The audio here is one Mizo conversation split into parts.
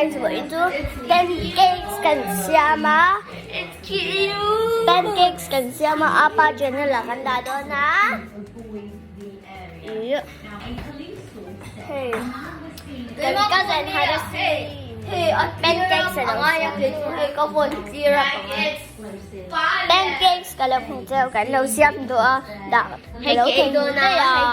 Guys, vawiin chu pancakes kan siam a, pancakes kan siam a, apa channel ah kan dah dawn a, ih hei kan cousin har a sin pancakes a lo siam pancakes ka lo hmu cheu kan lo siam duh a dah ka lo thei daih a.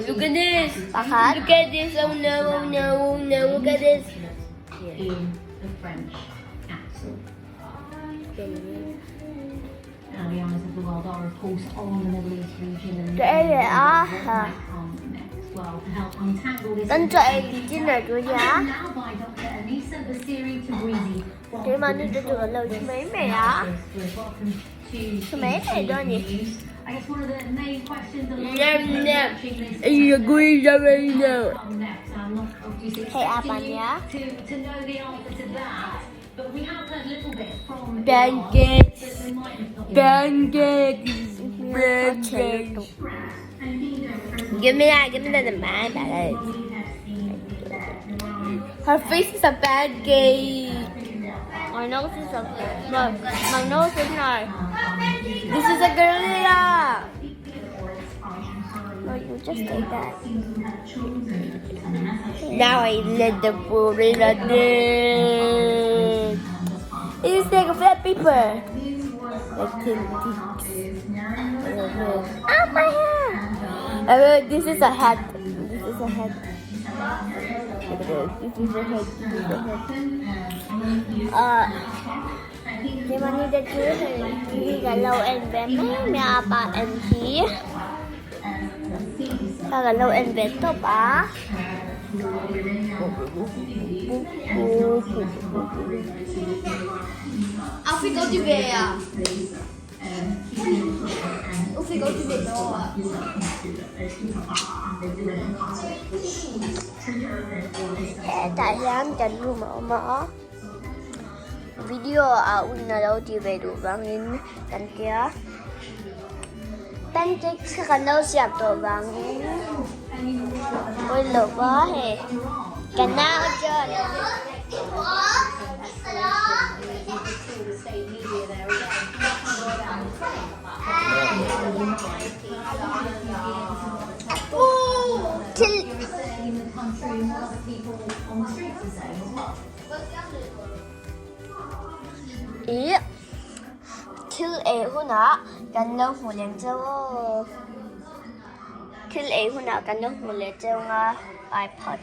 Look at this. Pakhat. Look at this. Oh no, oh no, oh no. Look at this. Ka ei leh a kan chaw ei dinner tur hi a keimahni te chu kan lo thi mai mai a thi mai mai dawn a ni. Hei apa nia. Pancakes. Pancakes. Pancakes. Give me that. Give me that. My bad. Her face is a pancake. My nose is a my, my nose is not. This is a gorilla. No, you just take that. Now I let the gorilla dance. It's like a flat paper. Like tin ticks. Ah, my hair. This is a hat. This is a hat. Look at this. This is a hat. This is a hat. Uh, keimahni te chu hei hi kan lo en ve mai mai a apa en hi kha kan lo en ve tawp a. Hetah hian kan room a awm a video ah un a lo tih ve duh vangin kan tia pancakes kha kan lo siam tawh vangin pawi lo va hei ka nau chuan. Thil Ih thil ei hunah kan lo hmu lem cheu aw thil ei hunah kan lo hmu leh cheu ang a ipod.